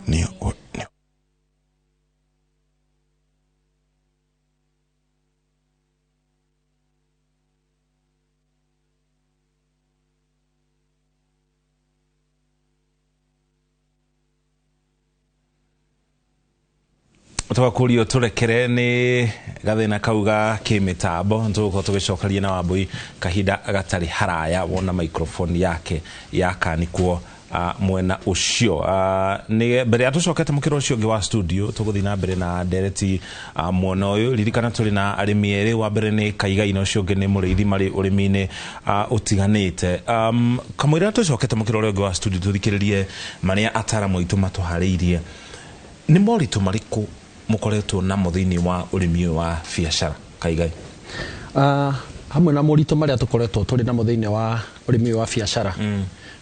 Nĩ twakurio turekere ni gathina kau ga kimitambo tugukorwo tugicokaria na Wambui kahinda gatari haraya wona microphone yake yakanikwo mwena ucio. Ni mbere ya tucokete mukiro ucio ungi wa studio tuguthi na mbere na ndereti mwena uyu. Ririkana turi na arimi eri, wa mbere ni Kaigai na ucio ungi ni muriithi mari urimi-ini utiganite. Kamwira tucokete mukiro uria ungi wa studio tuthikiririe maria ataramu aitu matuhariirie. Ni moritũ marĩkũ mukoretwo namo thĩinĩ wa ũrĩmi ũyũ wa biacara Kaigai? Hamwe na moritũ marĩa tũkoretwo tũrĩ namo thĩinĩ wa ũrĩmi ũyũ wa biacara,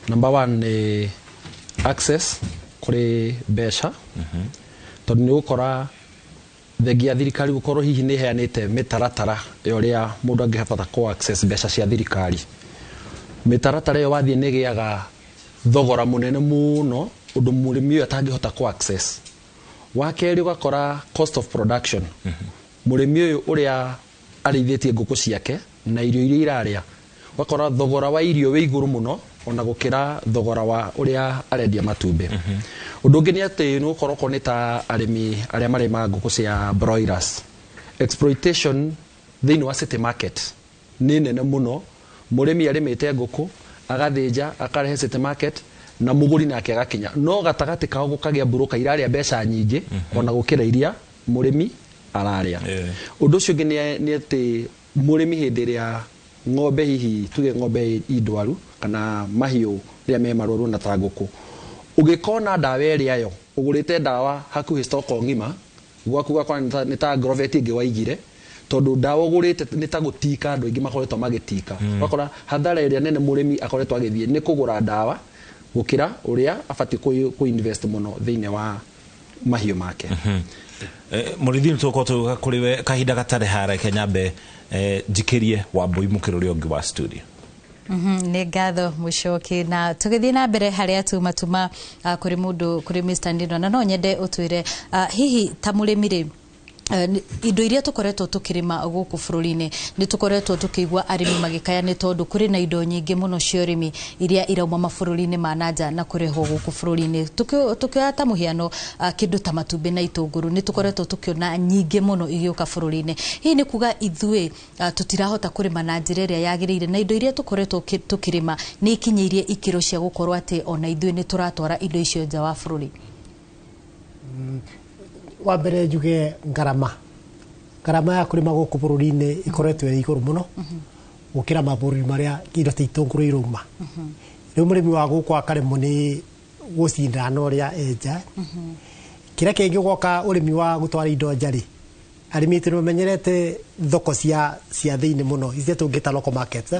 number one nĩ access kũrĩ mbeca, tondũ nĩ ũgũkora thengia thirikari gũkorwo hihi nĩ ĩheanĩte mĩtaratara ya ũrĩa mũndũ angĩhota kũ access mbeca cia thirikari. Mĩtaratara ĩyo wathiĩ nĩ ĩgĩaga thogora mũnene mũno ũndũ mũrĩmi ũyũ atangĩhota kũ access. Wa kerĩ ũgakora cost of production, mũrĩmi ũyũ ũrĩa arĩithĩtie ngũkũ ciake na irio iria irarĩa, ũgakora thogora wa irio wĩ igũrũ mũno ona gũkĩra thogora wa ũrĩa arendia matumbĩ. Ũndũ ũngĩ nĩ atĩ nĩ gũkorwo okorwo nĩ ta arĩmi arĩa marĩmaga ngũkũ cia broilers, exploitation thĩinĩ wa city market nĩ nene mũno. Mũrĩmi arĩmĩte ngũkũ agathĩnja akarehe city market na mũgũri nake agakinya, no gatagatĩ kao gũkagĩa mburũka irarĩa mbeca nyingĩ ona gũkĩra iria mũrĩmi ararĩa. Ũndũ ũcio ũngĩ nĩ atĩ mũrĩmi hĩndĩ ĩrĩa ng'ombe hihi tuge ng'ombe indwaru kana mahiũ rĩrĩa me marwaru na ta ngũkũ, ũgĩkona ndawa ĩrĩa yo ũgũrĩte ndawa hakuhĩ stock ng'ima gwaku gakora nĩ ta Agrovet ĩngĩ waigire, tondũ ndawa ũgũrĩte nĩ ta gũtika andũ aingĩ makoretwo magĩtika. Ũgakora hathara ĩrĩa nene mũrĩmi akoretwo agĩthiĩ nĩ kũgũra ndawa gũkĩra ũrĩa abatiĩ kũ invest mũno thĩinĩ wa mahiũ make. Mũrĩithi nĩ tũgũkorwo tũgĩũka kũrĩ we kahinda gatarĩ hareke nyambe njikĩrie Wambui mũkĩro ũrĩa ũngĩ wa studio. Nĩ ngatho Mũcoki, na tũgĩthiĩ na mbere harĩa tuma tuma kũrĩ mũndũ kũrĩ Mr. Ndino, na no nyende ũtwĩre hihi ta mũrĩmi rĩ, indo iria tũkoretwo tũkĩrĩma gũkũ bũrũri-inĩ nĩ tũkoretwo tũkĩigua arĩmi magĩkaya nĩ tondũ kũrĩ na indo nyingĩ mũno cia ũrĩmi iria irauma mabũrũri-inĩ ma nanja na kũrehwo gũkũ bũrũri-inĩ. Tũkĩoya ta mũhiano kĩndũ ta matumbĩ na itũngũrũ nĩ tũkoretwo tũkĩona nyingĩ mũno igĩũka bũrũri-inĩ. Hihi nĩ kuga ithuĩ tũtirahota kũrĩma na njĩra ĩrĩa yagĩrĩire, na indo iria tũkoretwo tũkĩrĩma nĩ ikinyĩirie ikĩro cia gũkorwo atĩ ona ithuĩ nĩ tũratwara indo icio nja wa bũrũri? Wa mbere njuge ngarama ya kũrĩma gũkũ bũrũri-inĩ ĩkoretwo ĩrĩ igũrũ mũno gũkĩra mabũrũri marĩa indo ta itũngũrũ irauma. Rĩu mũrĩmi wa gũkũ akaremwo nĩ gũcindana na ũrĩa enja. Kĩrĩa kĩngĩ gwoka ũrĩmi wa gũtwara indo nja rĩ, arĩmi aitũ nĩmamenyerete thoko cia thĩinĩ mũno, icio tũngĩta local markets.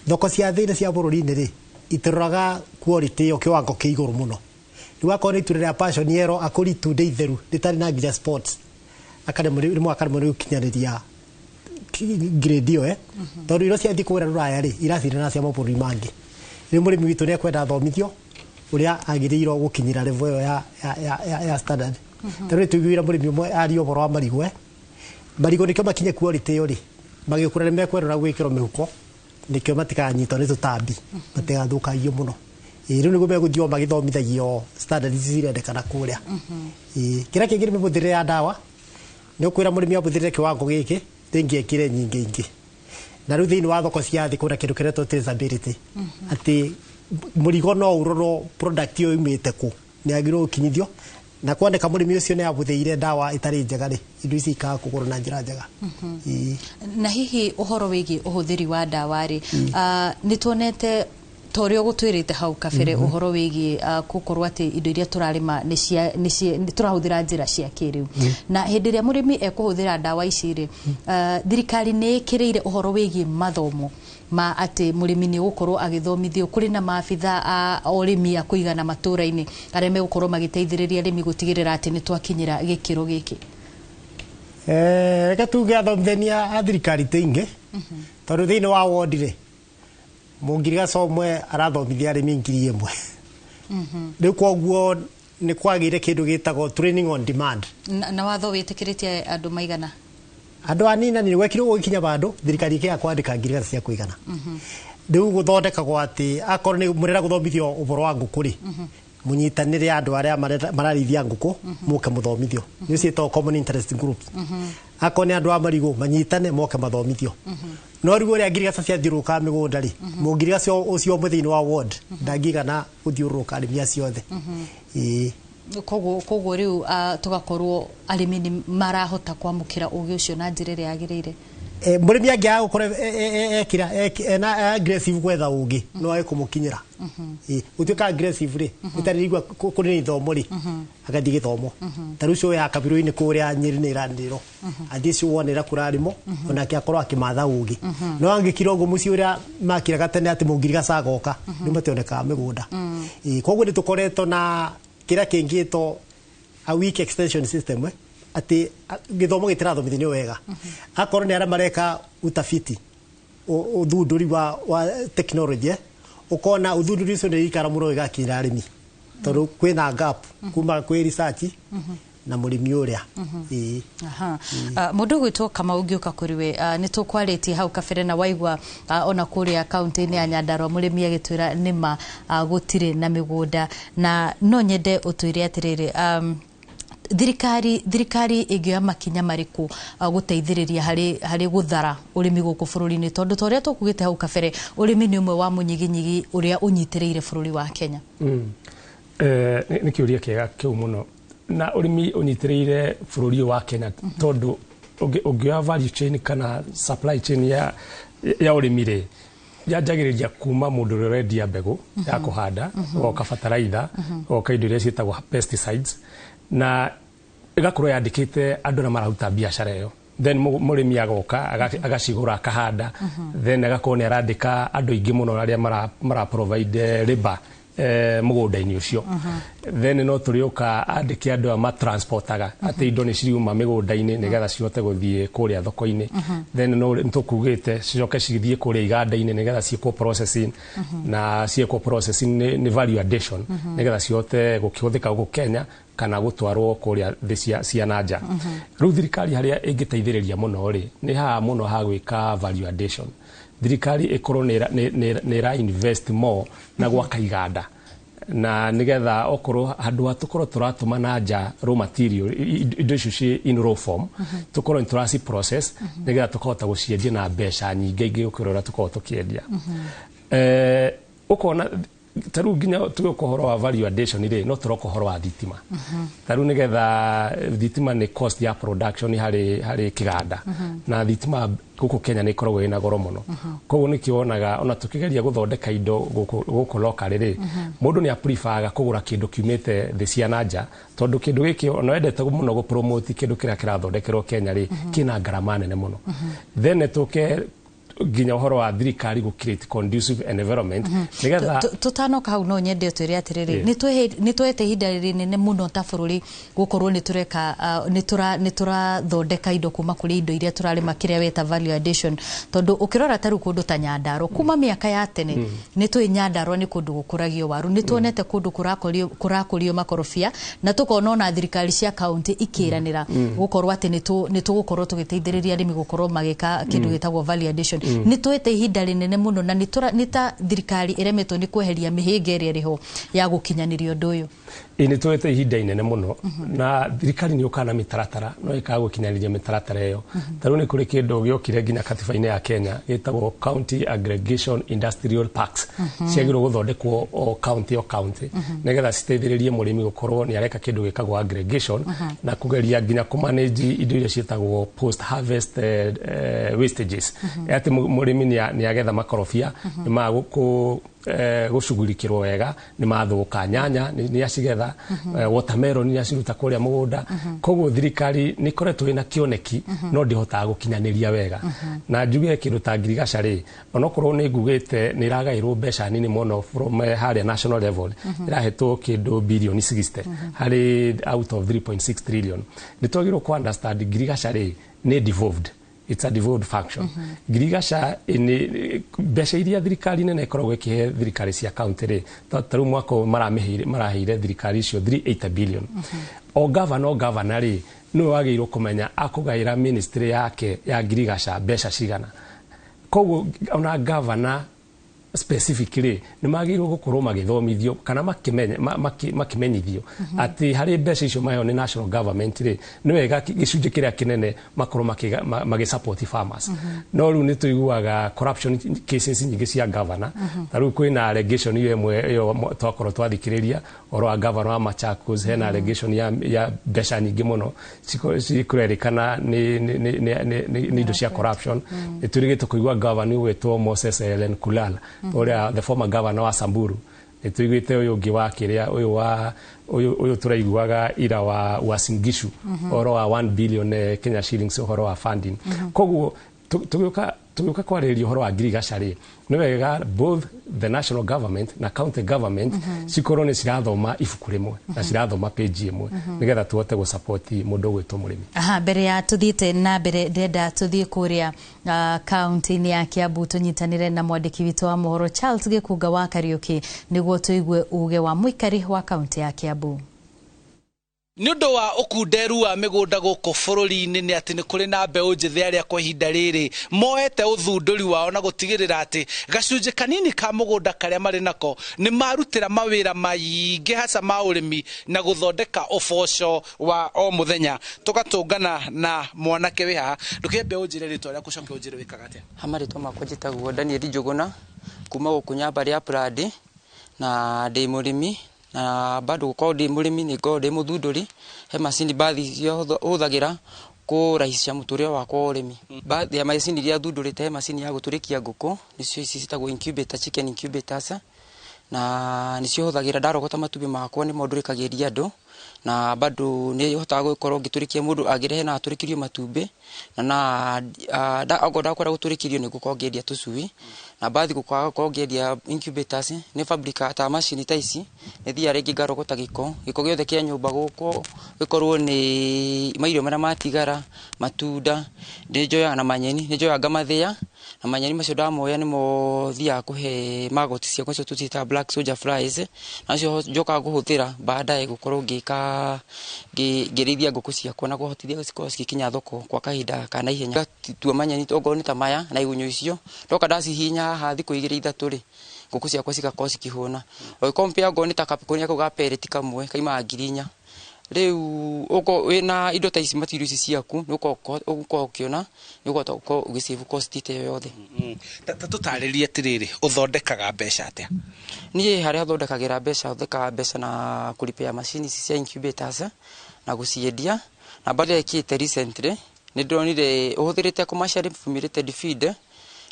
Thoko cia thĩinĩ cia bũrũri-inĩ rĩ, itiroraga quality ĩyo kĩwango kĩa igũrũ mũno. Rĩu akorwo nĩ itunda rĩa passion yellow akũri itunda itheru rĩtarĩ na nginya spots, akaremwo rĩmwe akaremwo nĩ gũkinyanĩria grade ĩyo, tondũ irio ciathiĩ kũgũra rũraya rĩ iracindana cia mabũrũri mangĩ. Rĩu mũrĩmi witũ nĩ ekwenda athomithio ũrĩa agĩrĩirwo gũkinyĩra level ĩyo ya standard. Tondũ nĩtũiguire mũrĩmi ũmwe aria ũhoro wa marigũ, marigũ nĩkĩo makinye quality ĩyo rĩ, magĩkũra nĩ mekwendwo na gwĩkĩrwo mĩhuko nĩkĩo matikanyitwo nĩ tũtambi, matigathũkangio mũno. Rĩu nĩguo megũthiĩ magĩthomithagio standard ici cirendekana kũrĩa. Kĩrĩa kĩngĩ nĩ mĩhũthĩrĩre ya ndawa, nĩ ũkwĩra mũrĩmi ahũthĩrĩre kĩwango gĩkĩ rĩngĩ ekĩre nyingĩ ingĩ. Na rĩu thĩinĩ wa thoko cia thĩ kwĩna kĩndũ kĩretwo traceability, atĩ mũrigo no ũrorwo product ĩyo yumĩte kũ, nĩ yagĩrĩirwo gũkinyithio na kwandĩka mũrĩmi ũcio nĩ ahũthĩire ndawa ĩtarĩ njega rĩ, indo ici ikaga kũgũrwo na njĩra njega. Na hihi ũhoro wĩgiĩ ũhũthĩri wa ndawa rĩ, nĩ tuonete ta ũrĩa ũgũtwĩrĩte hau kabere ũhoro wĩgiĩ gũkorwo atĩ indo iria tũrarĩma nĩ tũrahũthĩra njĩra cia kĩrĩu, na hĩndĩ ĩrĩa mũrĩmi ekũhũthĩra ndawa ici rĩ, thirikari nĩ ĩkĩrĩire ũhoro wĩgiĩ mathomo ma atĩ mũrĩmi nĩ ũgũkorwo agĩthomithio, kũrĩ na maabitha a ũrĩmi a kũigana matũra-inĩ arĩa megũkorwo magĩteithĩrĩria arĩmi gũtigĩrĩra atĩ nĩ twakinyĩra gĩkĩro gĩkĩ? Reke tuge athomithania a thirikari ti aingĩ, tondũ thĩinĩ wa ward rĩ, Mũngirigaca ũmwe arathomithia arĩmi 1,000. Rĩu koguo nĩ kwagĩire kĩndũ gĩtagwo training on demand. Na watho wĩtĩkĩrĩtie andũ maigana? Andũ anini nĩ gwekirwo gũgĩkinya bandũ thirikari ĩkĩaga kwandĩka ngirigaca cia kũigana. Rĩu gũthondekagwo atĩ akorwo nĩ mũrenda gũthomithio ũhoro wa ngũkũ rĩ, mũnyitanĩre andũ arĩa mararĩithia ngũkũ mũke mũthomithio. Nĩ ciĩtagwo common interest groups. Akorwo nĩ andũ a marigũ manyitane moke mathomithio. No rĩu ũrĩa ngirigaca ciathiũrũrũkaga mĩgũnda rĩ, mũngirigaca ũcio ũmwe thĩinĩ wa ward ndangĩigana gũthiũrũrũka arĩmi acio othe. Ĩĩ. Koguo rĩu tũgakorwo arĩmi nĩ marahota kwamũkĩra ũgĩ ũcio na njĩra ĩrĩa yagĩrĩire. Mũrĩmi angĩaga gũkorwo ekĩra ena aggressive gwetha ũgĩ no age kũmũkinyĩra. Gũtuĩka aggressive rĩ, nĩ ta rĩrĩa kũrĩ na ithomo rĩ, agathiĩ gĩthomo. Ta rĩu show ya Kabirũ-inĩ kũrĩa Nyĩrĩ nĩ ĩranĩrĩrwo. Athiĩ show one ĩrĩa kũrarĩmwo, onake akorwo akĩmatha ũgĩ. No angĩkira ũguo mũciĩ ũrĩa makiraga tene atĩ mũngirigaca agoka, rĩu mationekaga mĩgũnda. Koguo nĩ tũkoretwo na kĩrĩa kĩngĩtwo a weak extension system, atĩ gĩthomo gĩtirathomithio wega. Akorwo nĩ arĩa mareka utafiti, ũthundũri wa technology, ũkona ũthundũri ũcio nĩ ikara mũno ĩgakinyĩra arĩmi. Tondũ kwĩna gap kuma kwĩ research na mũrĩmi ũrĩa. Ĩĩ. Aha. Mũndũ ũgwĩtwo Kamau ngĩũka kũrĩ we, nĩ tũkwarĩtie hau kabere na waigua ona kũrĩa kaunti-inĩ ya Nyandarua mũrĩmi agĩtwĩra nĩma gũtirĩ na mĩgũnda, na no nyende ũtwĩre atĩrĩrĩ, thirikari ĩngĩoya makinya marĩkũ gũteithĩrĩria harĩ gũthara ũrĩmi gũkũ bũrũri-inĩ, tondũ ta ũrĩa tũkugĩte hau kabere ũrĩmi nĩ ũmwe wa mũnyiginyigi ũrĩa ũnyitĩrĩire bũrũri wa Kenya. Nĩ kĩũria kĩega kĩu mũno. Na ũrĩmi ũnyitĩrĩire bũrũri ũyũ wa Kenya tondũ ũngĩoya value chain kana supply chain ya ũrĩmi rĩ, yanjagĩrĩria kuma mũndũ ũrĩa ũrendia mbegũ ya kũhanda, ũgoka bataraitha, ũgoka indo iria ciĩtagwo pesticides, na ĩgakorwo yandĩkĩte andũ arĩa mararuta biacara ĩyo. Then mũrĩmi agoka agacigũra akahanda, then agakorwo nĩ arandĩka andũ aingĩ mũno arĩa mara provide labor mũgũnda-inĩ ũcio. Then no tũrĩũka andĩke andũ aya matransportaga atĩ indo nĩ ciriuma mĩgũnda-inĩ nĩgetha cihote gũthiĩ kũrĩa thoko-inĩ. Then no nĩtũkugĩte cicoke cithiĩ kũrĩa iganda-inĩ nĩgetha ciĩkwo processing, na ciĩkwo processing nĩ value addition nĩgetha cihote gũkĩhũthĩka gũkũ Kenya kana gũtwarwo kũrĩa thĩ cia na nja. Rĩu thirikari harĩa ĩngĩteithĩrĩria mũno rĩ, nĩ haha mũno ha gwĩka value addition. Thirikari ĩkorwo nĩ ĩra invest more na gwaka iganda, na nĩgetha okorwo handũ ha tũkorwo tũratũma na nja raw material, indo icio ci in raw form, tũkorwo nĩ tũraci process nĩgetha tũkahota gũciendia na mbeca nyingĩ ingĩ gũkĩra ũrĩa tũkoragwo tũkĩendia. Ũkona ta rĩu nginya tũgĩũka ũhoro wa value addition rĩ, no tũroka ũhoro wa thitima. Ta rĩu nĩgetha thitima nĩ cost ya production harĩ kĩganda, na thitima gũkũ Kenya nĩ ĩkoragwo ĩna goro mũno. Koguo nĩkĩo wonaga ona tũkĩgeria gũthondeka indo gũkũ locally rĩ, mũndũ nĩ apreferga kũgũra kĩndũ kiumĩte thĩ cia na nja, tondũ kĩndũ gĩkĩ ona wendete mũno gũpromote kĩndũ kĩrĩa kĩrathondekerwo Kenya rĩ, kĩna ngarama nene mũno. Then tũke nginya ũhoro wa thirikari gũ create conducive environment nĩgetha Tũtanoka hau no nyende ũtwĩre atĩrĩrĩ, nĩ twete ihinda rĩnene mũno ta bũrũri gũkorwo nĩ tũreka nĩ tũrathondeka indo kuma kũrĩ indo iria tũrarĩma, kĩrĩa weta value addition, tondũ ũkĩrora ta rĩu kũndũ ta Nyandarua kuma mĩaka ya tene nĩ tũĩ Nyandarua nĩ kũndũ gũkũragio waru, nĩ tuonete kũndũ kũrakũrio makorobia, na tũkona ona thirikari cia kaunti ikĩranĩra gũkorwo atĩ nĩ tũgũkorwo tũgĩteithĩrĩria arĩmi gũkorwo magĩka kĩndũ gĩtagwo value addition. Nĩ twete ihinda rĩnene mũno na nĩ ta thirikari ĩremetwo nĩ kweheria mĩhĩnga ĩrĩa ĩrĩ ho ya gũkinyanĩria ũndũ ũyũ. Ĩ nĩ twete ihinda inene mũno, na thirikari nĩ yũkaga na mĩtaratara no ĩkaga gũkinyanĩria mĩtaratara ĩyo. Ta rĩu nĩ kũrĩ kĩndũ gĩokire nginya katiba-inĩ ya Kenya gĩtagwo County Aggregation Industrial Parks, ciagĩrĩirwo gũthondekwo o county o county nĩgetha citeithĩrĩrie mũrĩmi gũkorwo nĩ areka kĩndũ gĩtagwo aggregation na kũgeria nginya kũmanage indo iria ciĩtagwo post harvest wastages, atĩ mũrĩmi nĩ agetha makorobia nĩ ma gũcugurikĩrwo wega, nĩ mathũka, nyanya nĩ acigetha, watermelon nĩ aciruta kũrĩa mũgũnda. Koguo thirikari nĩ ĩkoretwo ĩna kĩoneki no ndĩhotaga gũkinyanĩria wega. Na njuge kĩndũ ta ngirigaca rĩ, onokorwo nĩ ngugĩte nĩ ĩragaĩrwo mbeca nini mũno from harĩa national level, ĩrahetwo kĩndũ bilioni 60 harĩ out of 3.6 trillion. Nĩ twagĩrĩirwo kũ understand ngirigaca rĩ nĩ devolved. It's a devolved function. Ngirigaca nĩ mbeca iria thirikari nene ĩkoragwo ĩkĩhe thirikari cia county rĩ, ta rĩu mwaka ũyũ maraheire thirikari icio 380 billion. O governor, o governor rĩ, nĩwe wagĩrĩirwo kũmenya akũgaĩra ministry yake ya ngirigaca mbeca cigana. Koguo ona governor specifically nĩ magĩrĩirwo gũkorwo magĩthomithio kana makĩmenyithio atĩ harĩ mbeca icio maheo nĩ national government rĩ, nĩ wega gĩcunjĩ kĩrĩa kĩnene makorwo magĩsupport farmers. No rĩu nĩ tũiguaga corruption cases nyingĩ cia governor. Ta rĩu kwĩna allegation iyo ĩmwe ĩyo twakorwo twathikĩrĩria ũhoro wa governor wa Machakos, hena allegation ya mbeca nyingĩ mũno cikũrerĩkana nĩ indo cia corruption. Nĩ twĩrĩgĩte kũigua governor ũgwĩtwo Moses Lenkulal, ũrĩa the former governor wa Samburu. Nĩ tũiguĩte ũyũ ũngĩ wa kĩrĩa ũyũ wa ũyũ tũraiguaga ira wa Uasin Gishu, ũhoro wa 1 billion Kenya shillings, ũhoro wa funding. Koguo tũgĩũka kwarĩrĩria ũhoro wa ngirigaca rĩ, nĩ wega both the national government na county government cikorwo nĩ cirathoma ibuku rĩmwe na cirathoma page ĩmwe, nĩgetha tũhote gũsupport mũndũ ũgwĩtwo mũrĩmi. Aha, mbere ya tuthiĩte na mbere, ndĩrenda tuthiĩ kũrĩa kaunti-inĩ ya Kiambu tũnyitanĩre na mwandĩki witũ wa mohoro Charles Gĩkunga wa Kariũki nĩguo tũigue uge wa mũikari wa kaunti ya Kiambu. Nĩ ũndũ wa ũkunderu wa mĩgũnda gũkũ bũrũri-inĩ, nĩ atĩ nĩ kũrĩ na mbeũ njĩthĩ arĩa kwa ihinda rĩrĩ moete ũthundũri wao na gũtigĩrĩra atĩ gacunjĩ kanini ka mũgũnda karĩa marĩ nako nĩ marutĩra mawĩra maingĩ haca ma ũrĩmi na gũthondeka ũboco wa o mũthenya. Tũgatũngana na mwanake wĩ haha. Ndũkĩambe ũnjĩre rĩtwa rĩaku, ũcoke ũnjĩre wĩkaga atĩa. Ha marĩtwa makwa njĩtagwo Daniel Njũgũna kuma gũkũ Nyambarĩ ya Pradi, na ndĩ mũrĩmi, na bado gũkorwo ndĩ mũrĩmi nĩ ngoragwo ndĩ mũthundũri. He macini bathi iria hũthagĩra kũrahicia mũtũrĩre wakwa wa ũrĩmi. Bathi ya macini iria thundũrĩte, he macini ya gũtũrĩkia ngũkũ, nĩcio ici citagwo incubator, chicken incubators, na nĩcio hũthagĩra ndarogota matumbĩ makwa, nĩmo ndũrĩkagĩria andũ, na bado nĩ hotaga gũkorwo ngĩtũrĩkia mũndũ angĩrehe na atũrĩkĩrio matumbĩ, na okorwo ndakwenda gũtũrĩkĩrio nĩ ngũkorwo ngĩendia tũcui. Na bathi gũkorwo ngĩendia incubators nĩ fabrica ta macini ta ici, nĩ thiaga rĩngĩ ngarogota gĩko gĩothe kĩa nyũmba gũkũ, gĩkorwo nĩ mairio marĩa matigara, matunda nĩ njoyaga na manyeni nĩ njoyaga ngamathĩa, na manyeni macio ndamoya nĩmo thiaga kũhe magoti ciakwa icio tũciĩtaga black soldier flies, nacio njokaga kũhũthĩra baadaye gũkorwo ngĩka ngĩrĩithia ngũkũ ciakwa na kũhotithia cikorwo cigĩkinya thoko kwa kahinda ka naihenya. Tua manyeni okorwo nĩ ta maya na igunyũ icio, ndoka ndacihihinya haha thikũ igĩrĩ ithatũ rĩ, ngũkũ ciakwa cigakorwo cikĩhũna. Ũgĩkompea okorwo nĩ ta kapikũnia kau ga pellet kamwe kaimaga 4,000. Rĩu ũkorwo wĩna indo ta ici, material ici ciaku, nĩ ũgũkorwo ũkĩona nĩ ũkũhota gũkorwo ũgĩsave cost ta ĩyo yothe. Ta tũtarĩrie atĩrĩrĩ, ũthondekaga mbeca atĩa? Niĩ harĩa thondekagĩra mbeca, thondekaga mbeca na kũripĩa macini ici cia incubators na gũciendia. Na bado ĩkĩte recently nĩ ndĩronire ũhũthĩrĩte commercially formulated feed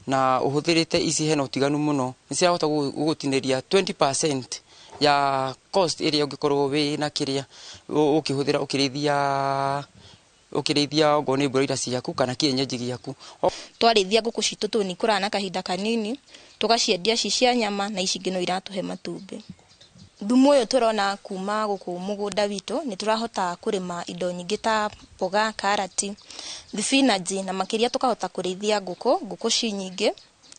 na ũhũthĩrĩte ici hena ũtiganu mũno, nĩ cirahota gũgũtinĩria 20% ya cost ĩrĩa ũngĩkorwo wĩ na kĩrĩa ũkĩhũthĩra ũkĩrĩithia okorwo nĩ broiler ciaku kana kĩenyeji gĩaku. Twarĩithia ngũkũ citũ tũ nĩ ikũraga na kahinda kanini, tũgaciendia ci cia nyama na ici ingĩ no iratũhe matumbĩ. Thumu ũyũ tũrona kuma gũkũ mũgũnda witũ nĩ tũrahota kũrĩma indo nyingĩ ta mboga, karati, thibinanji, na makĩria tũkahota kũrĩithia ngũkũ ci nyingĩ,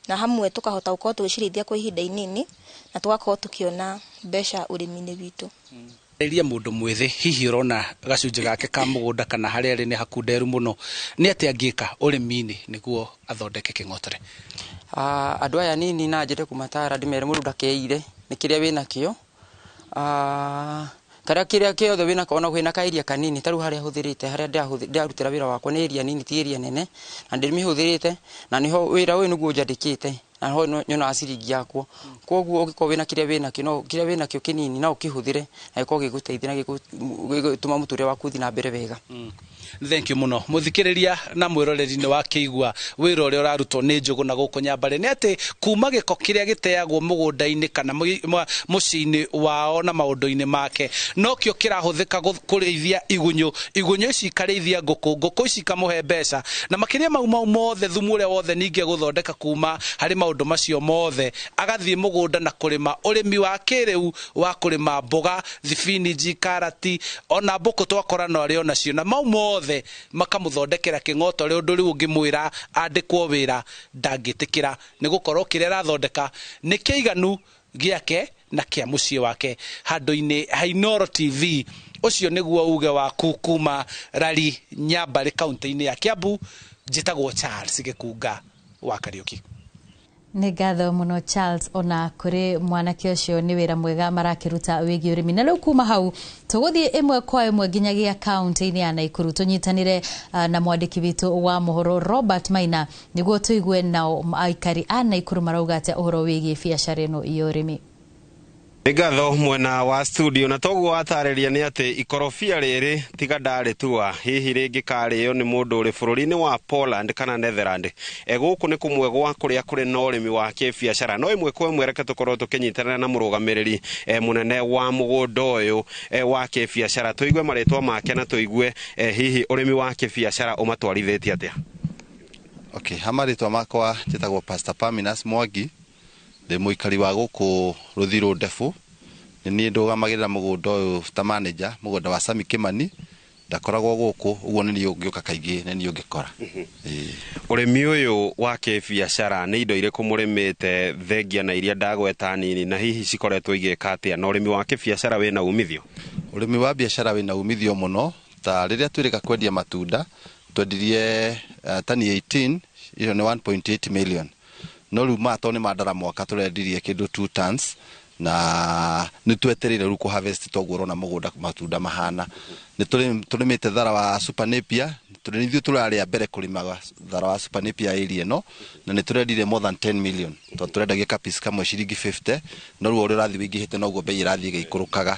na hamwe tũkahota gũkorwo tũgĩcirĩithia kwa ihinda inini na tũgakorwo tũkĩona mbeca ũrĩmi-inĩ witũ. Ria mũndũ mwĩthĩ hihi ũrona gacunjĩ gake ka mũgũnda kana harĩa arĩ nĩ hakunderu mũno, nĩ atĩa angĩka ũrĩmi-inĩ nĩguo athondeke kĩng'otore? Andũ aya nini na njende kũmatara ndĩmere mũndũ ndakeire nĩ kĩrĩa wĩnakĩo. Karĩa kĩrĩa kĩothe wĩnako ona kwĩna ka area kanini, ta rĩu harĩa hũthĩrĩte harĩa ndĩrarutĩra wĩra wakwa nĩ area nini, ti area nene, na ndĩmĩhũthĩrĩte na nĩho wĩra ũyũ nĩguo njandĩkĩte na ho nyonaga ciringi yakwa. Koguo ũngĩkorwo wĩna kĩrĩa wĩnakĩo, no kĩrĩa wĩnakĩo kĩnini no ũkĩhũthĩre na gĩkorwo gĩgũteithia na gĩgũtũma mũtũrĩre waku ũthiĩ na mbere wega. Thank you mũno mũthikĩrĩria na mwĩroreri nĩ wakĩigua wĩra ũrĩa ũrarutwo nĩ Njũgũna gũkũ Nyambarĩ, nĩ atĩ kuma gĩko kĩrĩa gĩteagwo mũgũnda-inĩ kana mũciĩ-inĩ wao na maũndũ-inĩ make nokĩo kĩrahũthĩka kũrĩithia igunyũ, igunyũ ici ikarĩithia ngũkũ, ngũkũ ici ikamũhe mbeca, na makĩria mau mothe thumu ũrĩa wothe ningĩ egũthondeka kuma harĩ maũndũ maũndũ macio mothe agathiĩ mũgũnda na kũrĩma ũrĩmi wa kĩrĩu wa kũrĩma mboga, thibinji, karati ona mbũkũ twakora no arĩ onacio, na mau mothe makamũthondekera kĩng'oto rĩ ũndũ rĩu ũngĩmwĩra andĩkwo wĩra ndangĩtĩkĩra, nĩ gũkorwo kĩrĩa arathondeka nĩ kĩiganu gĩake na kĩa mũciĩ wake. Handũ-inĩ ha Inooro TV, ũcio nĩguo uge waku kuma Rari Nyambarĩ kaunti-inĩ ya Kiambu. Njĩtagwo Charles Gĩkunga wa Kariũki. Nĩ ngatho mũno Charles, ona kũrĩ mwanake ũcio nĩ wĩra mwega marakĩruta wĩgiĩ ũrĩmi. Na rĩu kuma hau tũgũthiĩ ĩmwe kwa ĩmwe nginyagia kaunti-inĩ ya Naikuru, tũnyitanĩre na mwandĩki witũ wa mohoro Robert Maina nĩguo tũigue nao aikari a Naikuru marauga atĩa ũhoro wĩgiĩ biacara ĩno ya ũrĩmi. Nĩ ngatho mwena wa studio, na toguo watarĩria nĩ atĩ ikorobia rĩrĩ tiga ndarĩtua hihi rĩngĩkarĩo nĩ mũndũ ũrĩ bũrũri-inĩ wa Poland kana Netherland. Gũkũ nĩ kũmwe gwa kũrĩa kũrĩ na ũrĩmi wa kĩbiacara, no ĩmwe kwa ĩmwe reke tũkorwo tũkĩnyitanĩra na mũrũgamĩrĩri mũnene wa mũgũnda ũyũ wa kĩbiacara, tũigue marĩtwa make na tũigue hihi ũrĩmi wa kĩbiacara ũmatwarithĩtie atĩa. Okay, ha marĩtwa makwa njĩtagwo Pastor Paminas Mwangi, ndĩ mũikari wa gũkũ Rũthiru Ndefu. Nĩ niĩ ndũgamagĩrĩra mũgũnda ũyũ ta manager, mũgũnda wa Sami Kimani. Ndakoragwo gũkũ, ũguo nĩ niĩ ũngĩũka kaingĩ, nĩ niĩ ũngĩkora. Ũrĩmi ũyũ wa kĩbiacara nĩ indo irĩkũ mũrĩmĩte thengia na iria ndagweta nini, na hihi cikoretwo igĩka atĩa, na ũrĩmi wa kĩbiacara wĩna umithio? Ũrĩmi wa biacara wĩna umithio mũno, ta rĩrĩa twĩrĩga kwendia matunda twendirie tani 18, ĩyo nĩ 1.8 million. No rĩu maya tondũ nĩ mandara mwaka tũrendirie kĩndũ 2 tons, na nĩ twetereire rĩu kũ harvest toguo ũrona mũgũnda matunda mahana. Nĩ tũrĩmĩte thara wa Super Napier, tũrĩ ithuĩ tũrarĩa mbere kũrĩma thara wa Super Napier area ĩno, na nĩ tũrendirie more than 10 million, tondũ tũrendagia kapisi kamwe ciringi 50, no rĩu ũrĩa ũrathiĩ wĩingĩhĩte noguo bei ĩrathiĩ ĩgĩikũrũkaga.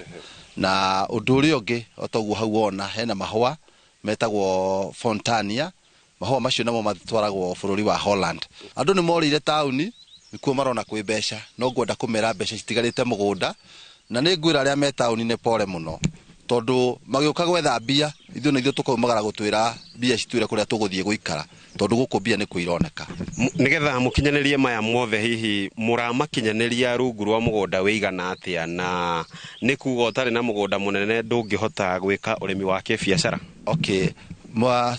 Na ũndũ ũrĩa ũngĩ o toguo hau wona hena mahũa metagwo Fontania, mahũa macio namo matwaragwo bũrũri wa Holland. Andũ nĩ morĩire taũni nĩkuo marona kwĩ mbeca, no ngwenda kũmera mbeca citigarĩte mũgũnda, na nĩ ngwĩra arĩa me taũni nĩ pore mũno, tondũ magĩũka gwetha mbia ithuĩ na ithuĩ tũkaumagara gũtwĩra mbia citwĩre kũrĩa tũgũthiĩ gũikara, tondũ gũkũ mbia nĩ kwĩroneka. Nĩgetha mũkinyanĩrie maya mothe, hihi mũramakinyanĩria rungu rwa mũgũnda wĩigana atĩa, na nĩ kuga ũtarĩ na mũgũnda mũnene ndũngĩhota gwĩka ũrĩmi wa kĩbiacara? Okay,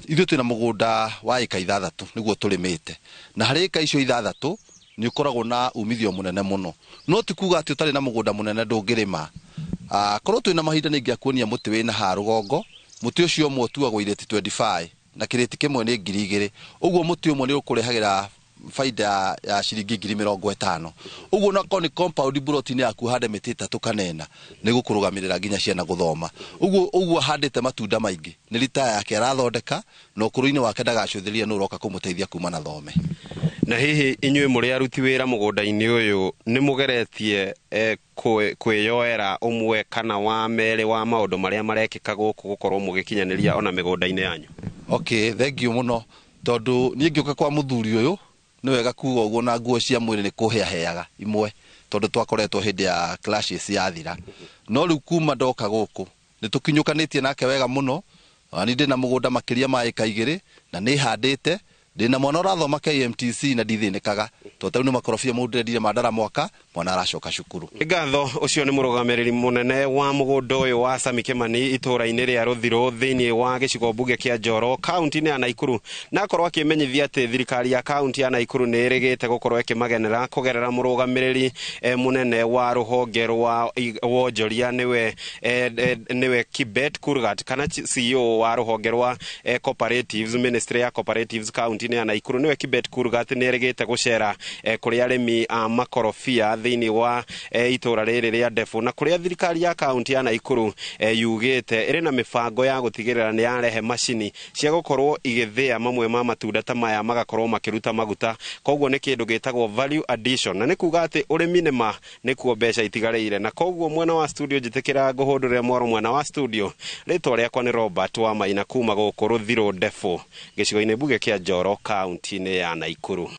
ithuĩ twĩna mũgũnda wa ĩka 6 nĩguo tũrĩmĩte, na harĩ ĩka icio 6 nĩ ũkoragwo na umithio mũnene mũno, no ti kuga atĩ ũtarĩ na mũgũnda mũnene ndũngĩrĩma. Korwo twĩna mahinda nĩ ingĩakuonia mũtĩ wĩna haha rũgongo, mũtĩ ũcio ũmwe ũtuagwo irĩti 25 na kĩrĩti kĩmwe nĩ 2,000, ũguo mũtĩ ũmwe nĩ ũkũrehagĩra faida ya ciringi 50,000. Ũguo na korwo nĩ compound plot-inĩ yaku hande mĩtĩ 3 kana 4 nĩ gũkũrũgamĩrĩra nginya ciana gũthoma. Ũguo handĩte matunda maingĩ nĩ ritaya yake arathondeka, na ũkũrũ-inĩ wake ndagacũthĩrĩria nũ ũroka kũmũteithia kuma na thome. Na hihi inyuĩ mũrĩ aruti wĩra mũgũnda-inĩ ũyũ nĩ mũgeretie kwĩyoera ũmwe kana wa merĩ wa maũndũ marĩa marekĩka gũkũ gũkorwo mũgĩkinyanĩria ona mĩgũnda-inĩ yanyu? Okay, thank you mũno, tondũ niĩ ngĩũka kwa mũthuri ũyũ nĩ wega kuga ũguo, na nguo cia mwĩrĩ nĩ kũheaheaga imwe, tondũ twakoretwo hĩndĩ ya clashes yathira. No rĩu kuma ndoka gũkũ nĩ tũkinyũkanĩtie nake wega mũno, na niĩ ndĩna mũgũnda makĩria ma ĩka 2 na nĩ handĩte, ndĩna mwana ũrathoma KMTC na ndithĩnĩkaga, tondũ tarĩu nĩ makorobia mũndũ ndendire mandara mwaka, mwana aracoka cukuru. Ngatho, ũcio nĩ mũrũgamĩrĩri mũnene wa mũgũnda ũyũ wa Sami Kimani itũũra-inĩ rĩa Rũthiru thĩinĩ wa gĩcigo mbunge kĩa Njoro kaunti-inĩ ya Naikuru, na akorwo akĩmenyithia atĩ thirikari ya kaunti ya Naikuru nĩ ĩrĩgĩte gũkorwo ĩkĩmagenera kũgerera mũrũgamĩrĩri mũnene wa rũhonge rwa wonjoria nĩwe Kibet Kurgat, kana CEO wa rũhonge rwa Cooperatives, Ministry ya Cooperatives kaunti-inĩ ya Naikuru, nĩwe Kibet Kurgat nĩ ĩrĩgĩte gũcera kũrĩ arĩmi a makorobia thĩinĩ wa itũũra rĩrĩ rĩa Ndefu, na kũrĩa thirikari ya kaunti ya Naikuru yugĩte ĩrĩ na mĩbango ya gũtigĩrĩra nĩ yarehe macini cia gũkorwo igĩthĩa mamwe ma matunda ta maya magakorwo makĩruta maguta. Koguo nĩ kĩndũ gĩtagwo value addition, na nĩ kuga atĩ ũrĩmi nĩ ma nĩkuo mbeca itigarĩire. Na koguo mwena wa studio njĩtĩkĩra ngũhũndũrĩre mwaro mwena wa studio, rĩtwa rĩakwa nĩ Robert wa Maina kuma gũkũ Rũthiru Ndefu gĩcigo-inĩ mbunge kĩa Njoro kaunti-inĩ ya Naikuru.